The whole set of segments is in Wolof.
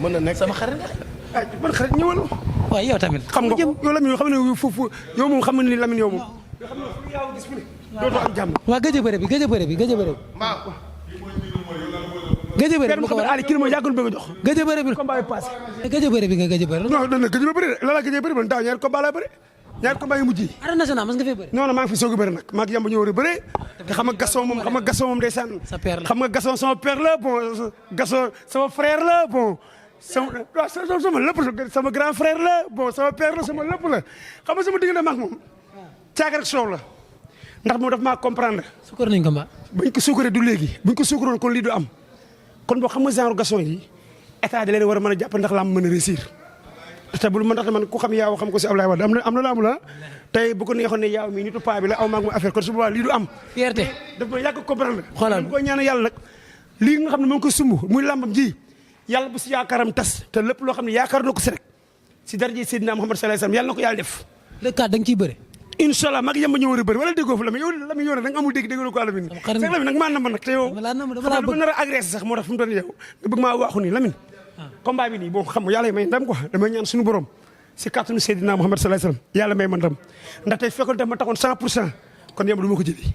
mën na nekk sama xarit. ah man xarit ñëwal. waaw yow tamit. xam nga yow Lamine xam ne foofu yow moom xam nga ni Lamine yow moom. yoo xam ne fu yaa gis fu ne dootoo am jàmm. waa gëj a bëre bi gëj a bëre bi gëj a bëre bi. gëj a bëre bi lu ko waral Ali kii ma yàggul bëgg a jox. gëj a bëre bi combat bi passé. gëj a bëre bi nga gëj a bëre. non non gëj a bëre de la gëj a bëre man daaw ñaari combat laa bëre ñaari combat yu mujj yi. arène nationale mas nga fee bëre. non non maa ngi fi soog a bëre nag maa ngi yamba ñëw a bëre te xam nga Gaston moom ndeysaan. sa père la xam nga Gaston sama père la bon Gaston sama frère la bon sama lépp sama grand frère la bon sama père la sama lépp la xam nga sama diggante maag moom caag rek soow la ndax moom daf maa comprendre. sukkur nañ ko mbaa. buñ ko sukkuree du léegi buñ ko sukkuroon kon lii du am kon boo xam nga genre Gaston yi état da leen war a mën a jàpp ndax laa mën a réussir te bul man ndax man ku xam yaaw xam ko si Ablaye Wade am na la amul ah tey bu ko neexoon ne yaaw mi nitu paa bi la aw maag ma affaire kon su boobaa lii du am. fierté daf ma yàgg comprendre. xoolal ko ñaanal yàlla nag lii nga xam ne moo ngi ko sumb muy làmbam ji yàlla bu si yaakaaram tas te lépp loo xam ne yaakaar na ko si rek si daraja Seydina Muhammad sallallahu alayhi wasallam yàlla na ko yàlla def. le cas da nga ciy bëre. incha allah mag yamba ñëw war a bëri wala déggoo fa Lamine yow Lamine yow nag da nga amul dégg déggoo ko Lamine. xarit Lamine nag maa nama nag te yow. dama laa bëgg nar a agressé sax moo tax fu mu toll yow nga bëgg maa waaxu nii Lamine. combat bi nii bon xam nga yàlla may ndam quoi damay ñaan suñu borom si kàttanu Seydina Muhammad sallallahu alayhi wasallam yàlla may ma ndam ndax tey fekkoon def ma taxoon 100% kon yamba du ma ko jëli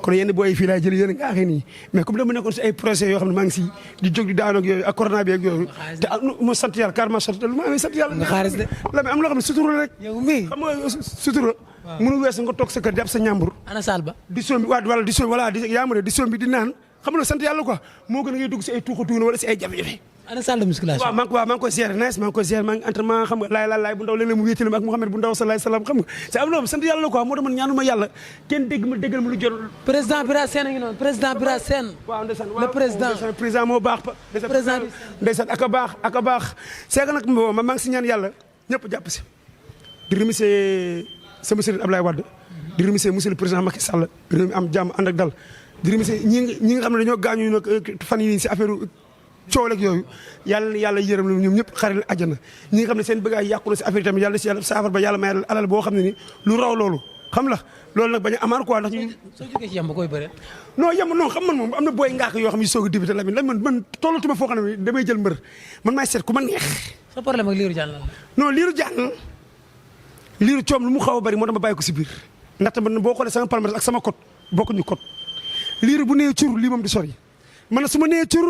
kon yenn booy fii laay jëli yéen nga axee nii mais comme dama nekkoon si ay projet yoo xam ne maa ngi si di jóg di daanoo ak yooyu ak corona bi ak yooyu te ma sant yàlla carrément sant lu ma amee sant yàlla nga xaalis de Lamine am loo xam ne sutura rek yow mii xam nga sutura mënu weesu nga toog sa kër jàpp sa ñàmbur ana saal ba. di soom bi wala di soom voilà yaa ma ne di soom bi di naan xam nga sant yàlla quoi moo gën a ngay dugg si ay tuuxatuuna wala si ay jafe-jafe ana salle de musculation. waaw maa ngi koy gérer nice maa ngi koy gérer maa ngi entraînement xam nga laay bu ndaw léeg-léeg mu wéetali ma ak Mouhamed bu ndaw sallallahu alayhi wasallam xam nga c'est am loolu sant yàlla quoi moo tax man ñaanuma yàlla kenn déggal ma lu jot président Bira Sène a ngi noonu président Bira Sène. waaw ndeysaan le président moo baax président ndeysaan ak a baax c'est que nag ma maa ngi si ñaan yàlla ñëpp jàpp si di remercier sama sëriñ Ablaye Wade di remercier monsieur le président Macky Sall réew mi am jàmm ànd ak dal di remercier ñi nga xam ne dañoo gaañu nag fan yi si affaire coow ak yooyu yàlla yërëm la ñoom ñëpp xarit àjjana ñi nga xam ne seen bëggaay yàqu na si affaire yi tamit yàlla si yàlla saafara ba yàlla may alal boo xam ne ni lu raw loolu xam la loolu nag bañ a amaar quoi ndax ñu soo jógee ci yamba koy bëre. non yamba non xam man moom am na booy ngaak yoo xam ne soog a débuté la man tollatuma foo xam ne damay jël mbër man maay seet ku ma neex sa problème ak Lirou Diane la. non liiru coom lu mu xaw a bëri moo dama bàyyi ko si biir ndaxte man boo xoolee sama palmarès ak sama code bokkuñu code liiru bu nee cur lii moom di sori man su ma nee cur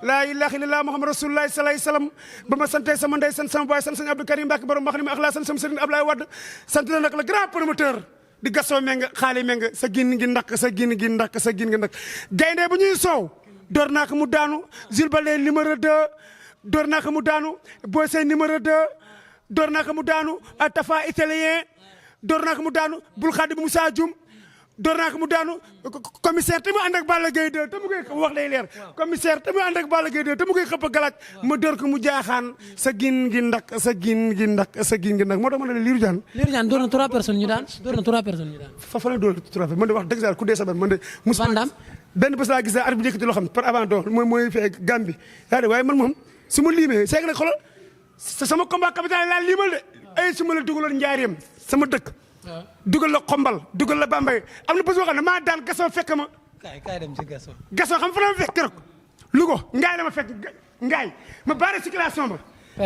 laa ilaaha illallaah Muhammad rasulullah sallallahu alayhi wasallam ba ma santee sama ndey sant sama baay sant sëñ Abdou Karim Mbacke borom mbax ni ma ak laa sant sama sëriñ Ablaye Wade sant na nag le grand promoteur di Gaston Mbengue xaali Mbengue sa gin gi ndakk sa gin gi ndakk sa gin gi ndakk gaynde bu ñuy soow door naa ko mu daanu Jules Baldé numéro 2 door naa ko mu daanu Boy Sey numéro 2 door naa ko mu daanu Tafa italien door naa ko mu daanu bul xaadi bu Moussa Dioum door naa ko mu daanu commissaire te mu ànd ak Balla Gaye 2 te mu koy wax lay leer commissaire te mu ànd ak Balla Gaye 2 te mu koy xëpp galaaj ma door ko mu jaaxaan sa gin gi ndak sa gin gi ndak sa gin gi ndak moo tax ma ne Lirou Diane door na 3 personnes ñu daan door na 3 personnes ñu daan fa la door 3 man de wax dëgg saa ku dee sabar man de musuma benn bés laa gis arbitre bi yëkkati loo xam par avant door mooy fee Gambie yaa de waaye man moom su ma liimee c'est que nag xoolal sama combat capital laa liimal de ay su ma la dugaloon njaareem sama dëkk dugal la xombal dugal la Bambey am na bés boo xam ne maa daan Gaston fekk ma. kaay dem ci Gaston. Gaston xam fa la ma fekk keroog Louga Ngaye la ma fekk Ngaye ma baare circulation ba.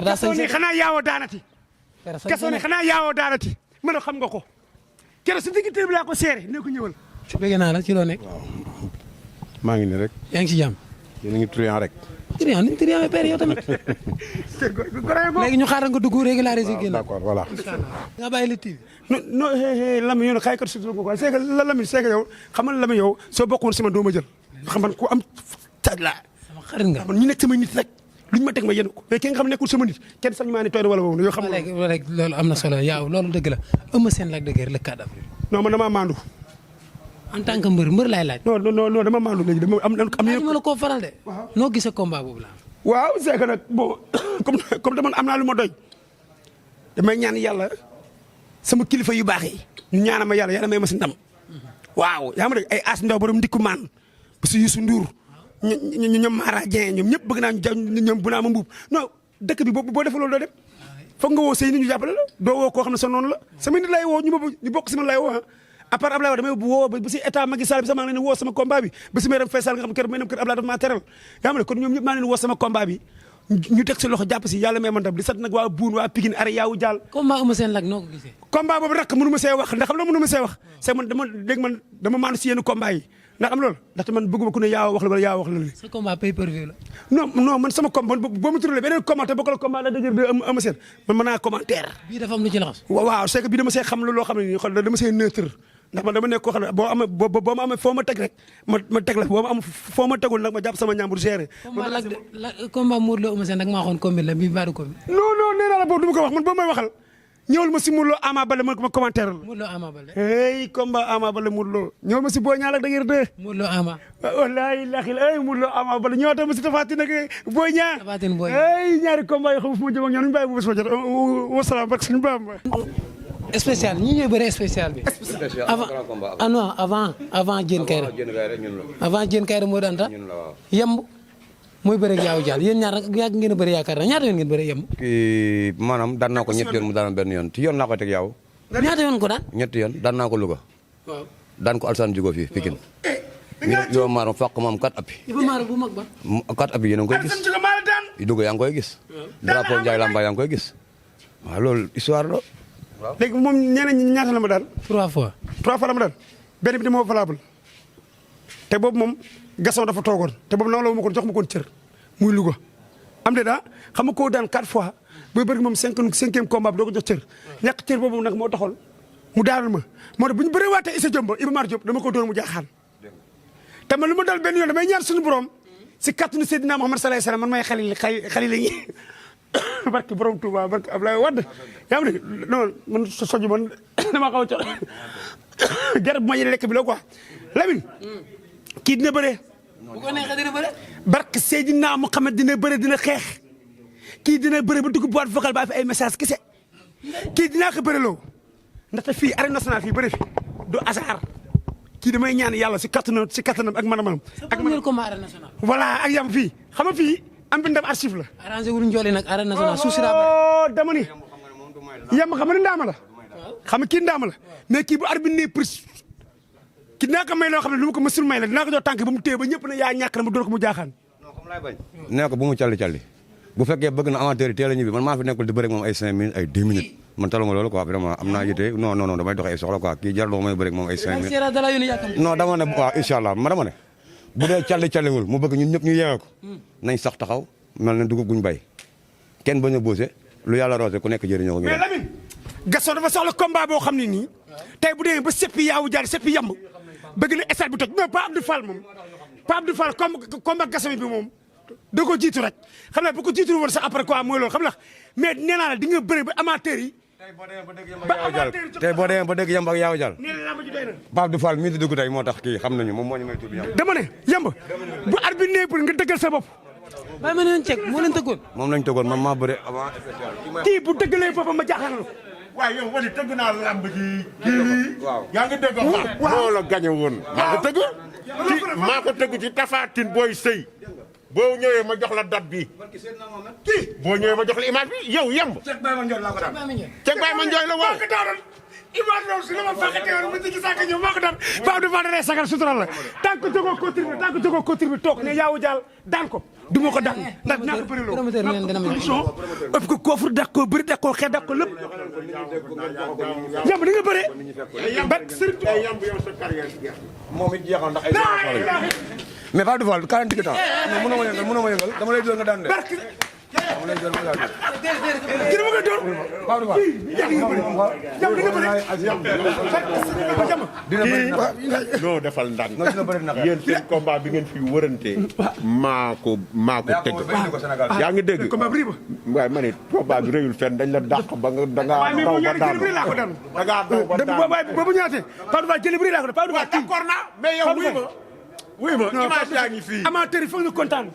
Gaston ni xanaa yaawoo daanati. Gaston ni xanaa yaawoo daanati ma ne xam nga ko keroog si digg bi laa ko seere ne ko ñëwal. bëgg naa la ci loo nekk. waaw maa ngi ni rek. yaa ngi ci jàmm. yéen a ngi truand rek. triant ni triant père yow tamit. léegi ñu xaaral nga dugg régulariser génn. d'accord voilà. nga bàyyi le TV. non Lamine yow nag xaay kat surtout ko quoi c'est que Lamine c'est que yow xamal Lamine yow soo bokkoon si man doo ma jël xam man ku am taaj laa. sama xarit nga. man ñu nekk sama nit rek luñ ma teg ma yéen ko mais ki nga xam nekkul sama nit kenn sax ñu maa ne tooy na wala boobu yoo xam léegi loolu am na solo yow loolu dëgg la Eumeu Sène Lac de Guiers le 4 avril. non man damaa maandu. en tant que mbër laay laaj. non dama maandu léegi dama am ma la koo faral de. noo gisee combat boobu la. waaw c'est que nag bon comme dama am naa lu ma doy damay ñaan yàlla sama kilifa yu baax yi ñu ñaanal ma yàlla may ma si ndam waaw yaa ma dégg ay as ndaw borom ndikku maan parce que Youssou Ndour ñoom Mara Dieng ñoom ñëpp bëgg naa ñu ñoom bu naa ma mbuub non dëkk bi boo defee loolu doo dem foog nga woo say nit ñu jàppale la doo woo koo xam ne sa noonu la sama nit lay woo ñu bokk si man lay woo à part Ablaye Wade damay woo ba si état Macky Sall bi sax maa ngi leen woo sama combat bi ba si meeram Faye Sall nga xam kër may dem kër Ablaye dafa maa teral yaa ma ne kon ñoom ñëpp maa ngi leen woo sama combat bi ñu teg si loxo jàpp si yàlla may man tam di sant nag waa Buun waa Pikine Are Yaawu Jaal combat Eumeu Sène Lac noo ko gisee combat boobu rakk mënu ma see wax ndax xam la mënu ma see wax c'est man dama maanu si yenn combat yi ndax am loolu ndaxte man bëgguma ku ne yaa wax la wala yaa wax la li sa combat pay-per-view la non man sama combat boo ma turale beneen commentaire bokk la combat la dëgër de Eumeu Sène man mën naa commentaire bii dafa am lu ci laxas waaw c'est que bii dama see xam loo xam ne nii xool dama see neutre ndax man dama nekk koo xam ne boo ma amee foo ma teg rek ma teg la boo ma am foo ma tegul nag ma jàpp sama ñaambur géré combat Modou Lo Eumeu Sène nag maa xoon combine la bii baadu combine non nee naa la boobu du ma ko wax man boo may waxal ñëwal ma si Modou Lo Ama Baldé ma commentaire la Modou Lo Ama Baldé hey combat Ama Baldé Modou Lo ñëwal ma si Boy Niang ak dëgër de Modou Lo Ama wallahi laxil ay Modou Lo Ama Baldé ñëwaat ma si Tapha Tine ak Boy Niang Tapha Tine Boy hey ñaari combat yi xam fu ma jëm ak ñoom ñu bàyyi bu bés ba jot wasalaam barke suñu Bamba spécial ñi ñooy bëre spécial bi avant Diène Kaïré avant Diène Kaïré moo daan ta yemb mooy bëre ak Yaawu Jaal yéen ñaar nag yàgg ngeen a bëre yaakaar naa ñaata yoon ngeen bëre yemb kii maanaam daan naa ko ñetti yoon mu daan benn yoon ci yoon laa koy teg yaaw ñaata yoon ko daan ñetti yoon daan naa ko Louga waaw daan ko Alsane Djigo fii Pikine yow maaram fàq moom 4 appuis Iba Mar bu mag ba 4 appuis yéen a ngi koy gis Louga yaa ngi koy gis drapeau Ndiaye Lamba yaa ngi koy gis waaw loolu histoire la waaw léegi moom ñeneen ñi ñaata la ma daan 3 fois la ma daan benn bi moo valable te boobu moom Gaston dafa toogoon te boobu noonu la ma ko jox ma koon cër muy Louga am de daa xam nga koo daan 4 fois booy bëri moom cinquième combat bi doo ko jox cër ñàkk cër boobu nag moo taxoon mu daanul ma moo tax bu ñu bëree waatee Issa Diomba Iba Mar Diop dama ko doon mu jaaxaan te man lu ma dal benn yoon damay ñaan suñu borom si kàttanu Seydina Muhammad sallallahu alayhi wasallam man may xali la ñi barke borom Touba barke Ablaye Wade yaa ngi dégg non man soju man dama xaw a co garab bu ma yéene lekk bi la quoi Lamine kii dina bëree bu ko neexee dina bëre barke Seydina Muhammad dina bëre dina xeex kii dina bëre ba dugg boîte vocale ba fi ay message kese kii dinaa ko bëreloo ndaxte fii arène nationale fii bëri fi du hasard kii damay ñaan yàlla si kattanam ak manamam ak premier combat arène nationale voilà ak yam fii xam nga fii am bi ndam archive la arrangé wul njooli nag arène nationale suuf si daa bëri dama ni yam xam nga ne ndaama la xam nga kii ndaama la mais kii bu arbitre ne prise kii dinaa ko may loo xam ne lu ma ko mësul may la dinaa ko jox tànk ba mu téye ba ñëpp ne yaa ñàkk na mu door ko mu jaaxaan nee ko bu mu calli bu fekkee bëgg na amateur yi teel a ñibbi man maa fi nekkul di bëre ak moom ay 5 minutes ay 2 minutes man taluma loolu quoi vraiment am naa yite non damay dox ay soxla quoi kii jarloo may bëre ak moom ay 5 minutes non dama ne waaw incha allah dama ne bu dee calliwul mu bëgg ñun ñëpp ñu yeewee ko nañ sax taxaw mel ne dugub guñ bay kenn bañ a boose lu yàlla roose ku nekk jëriñoo ko mais Lamine Gaston dafa soxla combat boo xam ne nii tey bu demee ba seppi Yaawu Jaal seppi yamb bëgg na stade bi toj mais pas Abdou Fall moom pas Abdou Fall combat Gaston bi moom da ko jiitu rek xam naa bu ko jiitu woon sax après quoi mooy loolu xam la mais nee naa la di nga bëri ba amateur yi. tey boo demee ba dégg yamb ak Yaawu Jaal nee na lamb ji doy na. Pape Abdou Fall mii di dugg tey moo tax kii xam nañu moom moo ñu may tudd yamb. dama ne yamb bu arbitre nee pour nga dëggal sa bopp. bàyyi ma ne leen ceeb moo leen tëggoon. moom lañ tëggoon man maa bëre avant spécial. kii bu dëggalee boppam ma jaaxal la. waaye yow wali tëgg naa lamb ji kii waaw yaa ngi dégg moo la gañe woon maa ko tëgg maa ko tëgg ci Tapha Tine booy sëy boo ñëwee ma jox la date bi kii boo ñëwee ma jox la image bi yow yemb Cheikh Baye Ma Ndione laa ko daan Cheikh Baye Ma Ndione la waaw ko daanoon image loolu si la ma fàqatee woon ma jigi sànq ñëw maa ko daan Pape du fa daree sagal sutural la tant que jógoo contribué toog ne Yaawu Jaal daan ko du ma ko daan ndax dinaa ko bëri loo promoteur nee na dina ma condition ëpp ko koofur dak ko bëri dak ko xeet dak ko lépp yamb di nga bëre ba sëriñ yemb yow sa carrière moom it jeexal ndax ay mais Pape Abdou Fall 48 ans mënoo ma yëngal dama lay doon nga daan de dama lay doon nga daan de kii dama koy door Pape Abdou Fall yamb di nga bëre non defal ndànk non dina bëri naka yéen seen combat bi ngeen fi wërante maa ko tëgg yaa ngi dégg combat bi ba waaye ma ne combat bi rëyul fenn dañ la dàq ba nga dangaa daw ba daanu dangaa daw ba daanu boobu ñaate Pape Abdou Fall jëli bëri laa ko def Pape Abdou Fall d'accord naa mais yow wuy ma image yaa ngi fii amateur yi foog ñu kontaan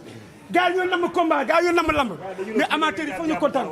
gars yi ñoo nam combat gars yi ñoo nam lamb mais amateur yi foog ñu kontaan